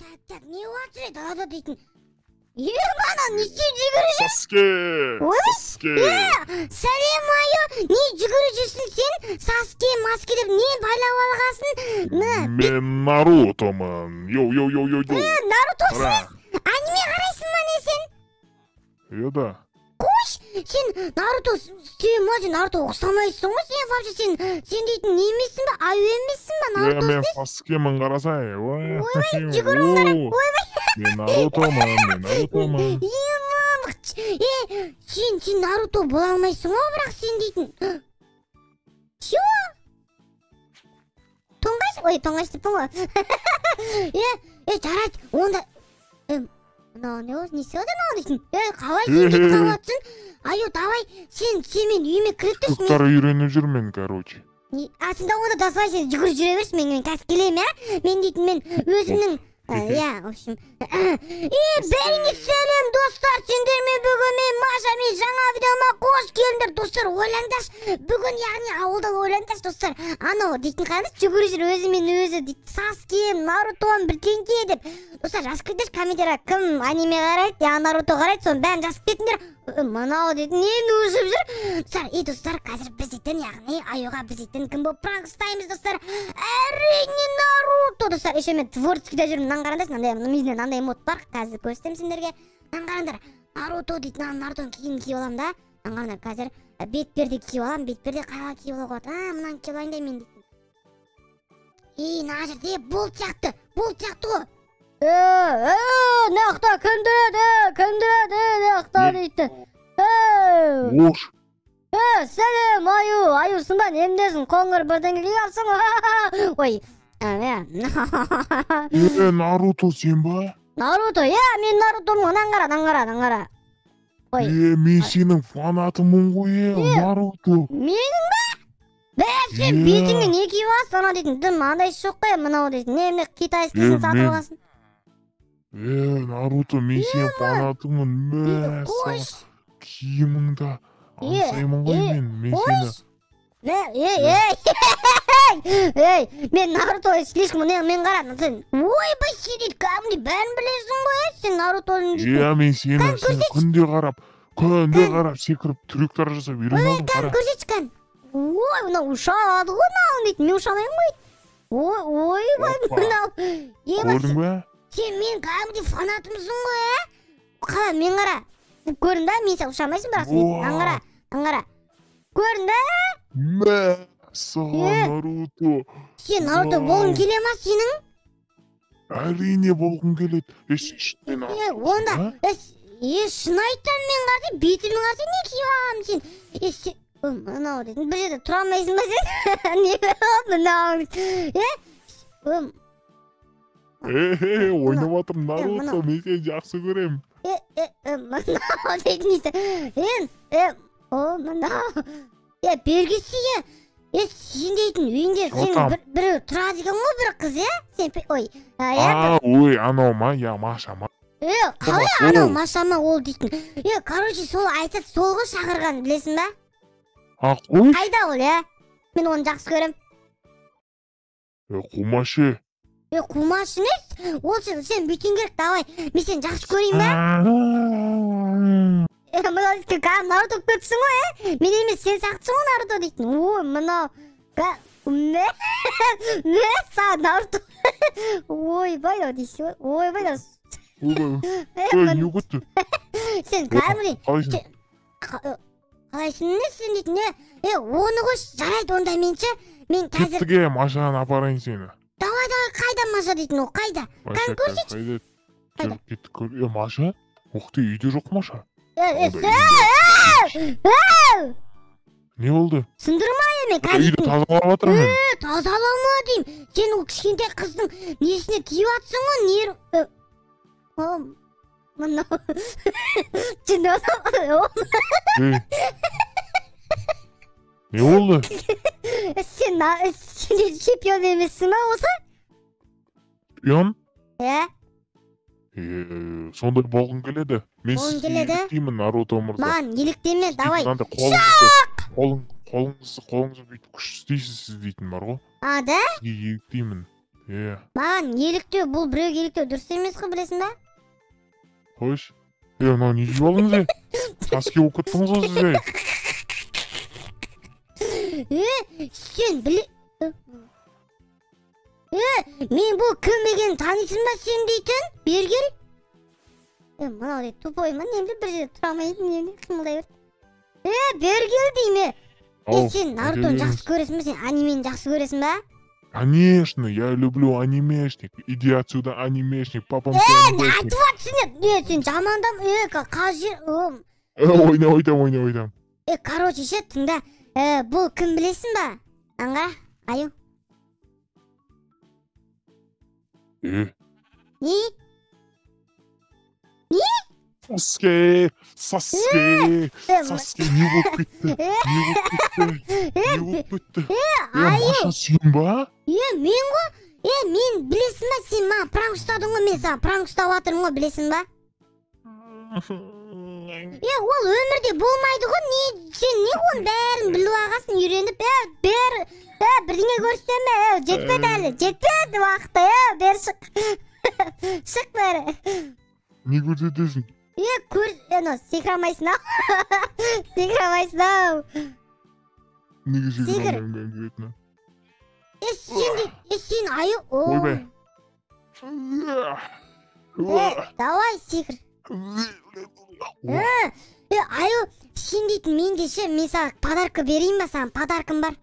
Так, так, не жатыр далада дейтін? Ема, не істеп жүгіріп жүр? Саске! Ой, Саске! Сәлем, Аю! Не жүгіріп жүрсің сен? Саске, маске деп не байлап алғансың? Мына, Мен Нарутомын. Йоу, йоу, йоу, йоу, йоу. Наруто. Қара. Аниме қарайсың ба, не сен? Иә да. Қош, сен Наруто, сен ма, сен Наруто ұқсамайсың ғой сен вообще, сен дейтін не емессің ба, Аю емессің ба, Е, Наруто? мен Саскемін, қарасай. Ой, Ойбай, жүгіруін қара, ойбай. Мен Нарутомын, мен Нарутомын. Ема, е, сен Наруто бола алмайсың ғой, бірақ сен дейтін. Чё? Тоңғаш? Ой, тоңғаш деппін ғой. Е, е, жарайды, онда. Е, мынау не осы, не істеп жатыр мынау дейтін? Е, қалай сен кетіп қалып жатсың? Аю, давай, сен мен үйіме кіріп тұршы. Трюктар үйреніп жүрмін, короче. А, сен да онда давай, сен жүгіріп жүре берші, мен қазір келемін, иә? Мен дейтін, мен өзімнің иә, в общем. Е, бәріңе сәлем, достар, сендермен бүгін мен Маша, мен жаңа видеома қош келдіңдер, достар, ойлаңдаршы. Бүгін, яғни ауылда, ойлаңдаршы, достар. Анау дейтін қараңдаршы, жүгіріп жүр өзімен өзі дейді, Саске, Нарутон, бірдеңке деп. Достар, жазып кетіңдерші комментарийға, кім аниме қарайды, я Наруто қарайды, соның бәрін жазып кетіңдер. Мынау дейтін нені өсіп жүр? Достар, и достар, қазір біз дейтін, яғни Аюға біз дейтін кім болып пранк ұстаймыз, достар? Әрине, Наруто, достар. Еще мен творческийде жүрмін, мынаны қараңдаршы, мынандай, менде мынандай мод бар, қазір көрсетемін сендерге. Мынаны қараңдар, Наруто дейтін, мына Нарутоның киімін киіп аламын да. Мынаны қараңдар, қазір бетперде киіп аламын, бетперде қайға киіп алуға болады? А, мынаны киіп алайын да мен дейтін. Ей, мына жерде болт сияқты, болт сияқты ғой. Е, е, мына жақта кім тұрады, кім тұрады, мына жақта дейді. Е, Ош. Е, сәлем, Аю, аюсың ба, немдесің, қоңыр бірдеңе киіп алыпсың ғой. Ой, ә, Е, Наруто сен ба? Наруто, иә, мен Нарутомын, мынаны қара, мынаны қара, мынаны қара. Ой, Е, мен сенің фанатымын ғой, е, Наруто. Менің ба? Бә, сен Иә. бетіңе не киіп аласың, ана дейтін, дым андай жоқ қой, мынау дейтін, немене китайскийсін Е, сатып алғансың. Е, Наруто, мен сенің фанатымын. Мә, Қойш, киіміңді Е, аңсаймын ғой е, мен. Мен сені қойш. Мә, ей, ей, ей, мен Наруто слишком, не, мен қара, сен, ойбай, сен дейді, кәдімгідей бәрін білесің ғой, е, сен Нарутоның дейтін. Иә, мен сені Кән, сені көрсетші. күнде қарап, күнде қарап секіріп трюктар жасап үйреніп алдым, Кән, қара. көрсетші, кән. Ой, мынау ұша алады ғой мынау дейтін, мен ұша алмаймын ғой. Ой, ойбай, Опа. мынау. Ема, Көрдің бе? сен мен кәдімгідей фанатымсың ғой, ә? Қара, мен қара. Көрдің ба, мен сен ұша алмайсың бірақ сен. Уа. Мынаны қара, мынаны қара. Көрдің ба? Мә, саған, Е. Наруто. Сен Наруто болғың келе ма сенің? Әрине болғым келеді. Е, сен шынымен Е, онда, а? е, е, шын айтамын, мен қарасай, бетіме қарасай, не киіп алғанмын сен? Е, сен, ой, мынау дейтін, бір жерде тұра алмайсың ба сен? Не мынау? Е, ой, Е, е, ойнап жатырмын, мынау. Наруто, мен сені жақсы көремін. Е, е, е, мынау дейтін несі? Е, е, о, мынау. Е, бергесі, е. Е, сен дейтін үйіңде сен Отам. бір, біреу тұрады екен ғой, бір қыз, е? Сен, ой, а, иә, А, ой, анау ма, я Маша ма? Е, қалай Ол. анау Маша ма ол дейтін? Е, короче, сол айтады, сол ғой шақырған, білесің ба? А, қой. Қайда ол, е? Мен оны жақсы көрем. Е, қумашы. Е, қумашы не? Ол сен бүйтуің керек, давай. Мен сені жақсы көрейін ба? Е, мынау дейтін, кәдімгі Наруто болып кетіпсің ғой, е? Мен емес, сен сияқтысың ғой Наруто дейтін. Ой, мынау. Мә, мә, саған Наруто. Ойбай, мынау дейсің ғой. Ойбай, мынау. Ойбай, Е, ой, не болып кетті? Сен кәдімгідей Қалайсың? Қалайсың не сен дейтін, е? Е, оны қойшы, жарайды онда мен ше. Мен қазір Кеттік, е, Машаны апарайын сені. Давай, давай, қайда Маша дейтін ол, қайда? Маша Кән, көрсетші. қайда? Қайда? Жүріп кеттік, көр. Е, Маша? Ух ты, үйде жоқ Маша. Е, е, Онда сен, үйде. е, Не болды? сындырма, е, мен қазір Үйді тазалап жатырмын мен. Е, тазалама деймін. Сен ол кішкентай қыздың несіне тиіп жатсың ғой, нерв. Е, о, мынау. Жынды адам. Ей. Не болды? Сен, сен де чемпион емессің ба осы? Шпион? Е, Е, сондай болғым келеді. Мен Болғың сізге келеді? еліктеймін, Наруто мырза. Маған еліктеме, давай. Мынандай қолыңызды, қолыңызды бүйтіп күш істейсіз сіз дейтін бар ғой. А, да? Сізге еліктеймін. Иә. Маған еліктеу, бұл біреуге еліктеу дұрыс емес қой, білесің ба? Қойшы. Е, мынау не жеп алдыңыз, е? Саске болып кеттіңіз ғой сіз, ей. Е, сен біле... Е, мен бұл кім екенін танисың ба сен дейтін? Бері кел. Е, мынау дейді тупой ма, немде бір жерде тұра алмайды, немде қимылдай берді. Е, бері кел деймін. Е, сен Нарутоны жақсы көресің бе? Сен анимені жақсы көресің ба? Конечно, я люблю анимешник. Иди отсюда, анимешник. Папам. Айтып жатсың. Е, сен жамандам. Е, қай жер? Ойнап айтам, ойнап айтам. Е, короче, ше, тыңда. Бұл кім білесің ба? Аңға, аю. Е. Не? Не? Саске, Саске, Саске, не болып кетті? Не болып кетті? Не болып кетті? Е, аю. Маша, сен ба? Е, мен ғой. Е, мен білесің ба, сен маған пранк ұстадың ғой, мен саған пранк ұстап жатырмын ғой, білесің ба? Е, ол өмірде болмайды ғой, не, сен не оның бәрін біліп алғансың, үйреніп, е, бәрі, е, бірдеңе көрсетемін бе, е, жетпеді әлі, жетпеді уақыты, е, бері шық. Шық бәрі. Не көрсетесің? Е, көр, ана, секіре алмайсың ау. Секіре алмайсың ау. Неге секіре алмаймын конкретно? Е, сен де, е, сен аю, о. Ойбай. Е, давай секір. Е, аю, сен дейтін мен де ше, мен саған подарка берейін ба, саған подаркам бар.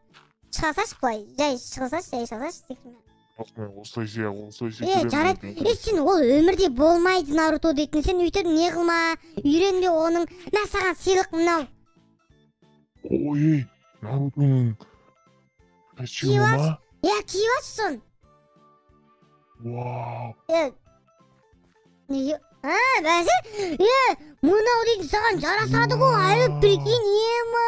Шыға салшы былай, жай шыға салшы, жай шыға салшы, секірме. Осылай осылай Е, жарайды. Е, сен ол өмірде болмайды Наруто дейтін. Сен өйтіп не қылма, үйренбе оның. Мә саған сыйлық мынау. Ой, Нарутоның костюмі ма? Иә, киіп алшы соны. Вау. Е, неге? А, бәсе? Е, мынау дейтін саған жарасады ғой, аю, прикинь, ема.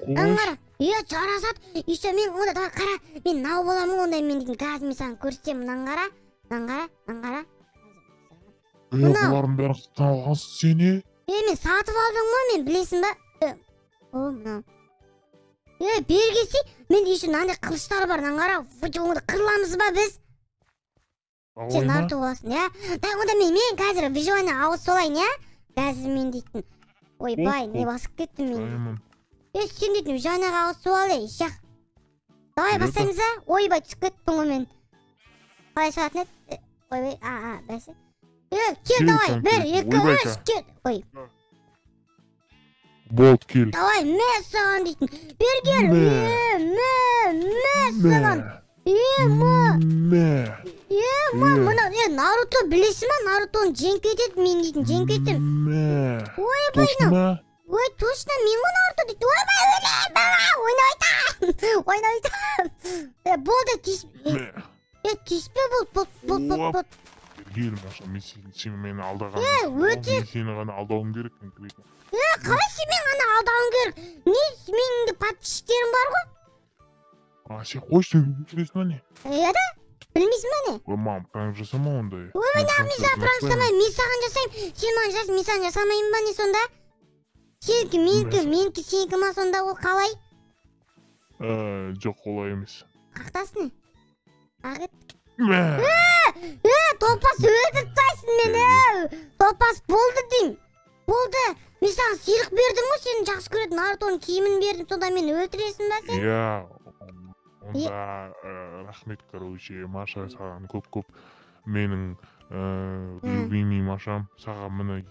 Аңғара. Е, жарасады. Еще мен онда давай қара, мен нау боламын онда, мен дейтін қазір мен саған көрсетемін. Мынаны қара, мынаны қара, мынаны қара. Е, бұлардың бәрін қаяқтан алғансың сен, е? Е, мен сатып алдым ғой, мен білесің ба? Е, о, мынау. Е, бері келсе, менде еще мынандай қылыштар бар, мынаны қара. Онда қырыламыз ба біз? Сен Наруто боласың, иә? Да, онда мен қазір выживание ауыз солайын, иә? Қазір мен дейтін. Ойбай, не басып кеттім мен. Е, сен дейтін жаңаға ауыз су ал, ей, жақ. Давай бастаймыз а? Ойбай, түсіп кеттім ғой мен. Қалай шығатын еді? Ойбай, а, бәсе. Е, кел, давай, 1, 2, 3, кел. Ой. Болды, кел. Давай, мә саған дейтін. Бері кел. Е, мә, мә саған. Е, ма. Мә. Е, ма, мынау, е, Наруто білесің ба? Нарутоны жеңіп кетеді, мен дейтін, жеңіп кеттім. Мә. Ойбай, мынау. Ой, точно, мен ғой Наруто дейді. Ойбай, өлем, бала, ойнап айтам. Ойнап айтам. Е, болды, тиіспе. Е, тиіспе, болды, болды, болды, болды. Кел, Маша, мен сені мені алдаған. Е, өте. Мен сені ғана алдауым керек конкретно. Е, қалай сен мені ғана алдауың керек? Не, менің де подписчиктерім бар ғой. А, сен қойшы, сен білесің ба не? Е, да? Білмейсің ба не? Ой, мам, пранк жасама ондай. Ой, мен саған пранк жасамаймын, мен саған жасаймын. Сен маған жасайсың, мен саған жасамаймын ба не сонда? Сенікі, менікі, менікі, сенікі ма сонда ол қалай? Жоқ, олай емес. Қақтасың? Ақ ет. Е, топас өлтіріп тастайсың мені. Топас болды деймін. Болды. Мен саған сыйлық бердім ғой, сені жақсы көретін Нарутоның киімін бердім, сонда мені өлтіресің ба сен? Иә, онда рахмет, короче, Маша, саған көп-көп менің любимый Машам, саған міне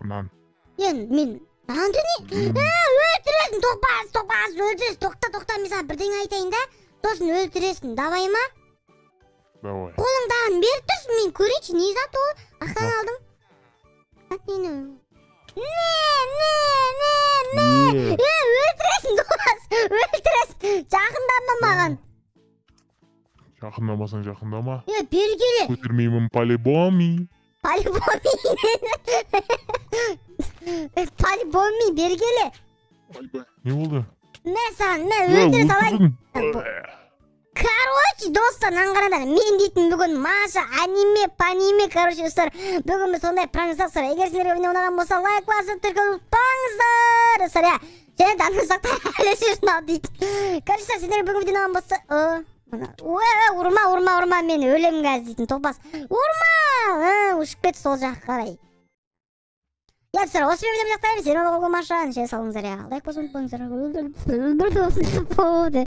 нан. Е, мен нанды не? Өлтіресің, топас, топас, өлтіресің. Тоқта, тоқта, мен саған бірдеңе айтайын да, сосын өлтіресің, давай ма? Давай. Қолыңдағын беріп тұршы, мен көрейінші, не зат ол? Ақтан алдым. Нені? Не, не, не, не. Е, өлтіресің, топас, өлтіресің. Жақындама маған. Жақындамасаң жақындама. Е, бері келе. Көтермеймін по-любому. По-любому. По-любому, бері келе. Ойбай, не болды? Мә саған, мә, өлтіре салайын. Короче, достар, мынаны қараңдар. Мен дейтін бүгін Маша, аниме, паниме, короче, достар, бүгін біз сондай пранк жасадық. Егер сіздерге видео ұнаған болса, лайк басып, тіркеліп ұмытпаңыздар. Достар, иә. Және де ана жақта әлі жүр мынау дейтін. Короче, сіздерге бүгін видео ұнаған болса, о, Ой, ұрма, ұрма, ұрма, мен өлемін қазір дейтін, топас. Ұрма! Ұшып кетті сол жаққа қарай. Иә, достар, осымен видеомызды аяқтаймыз. Сіздер болған Маша, салыңыздар, иә. Лайк басуды ұмытпаңыздар.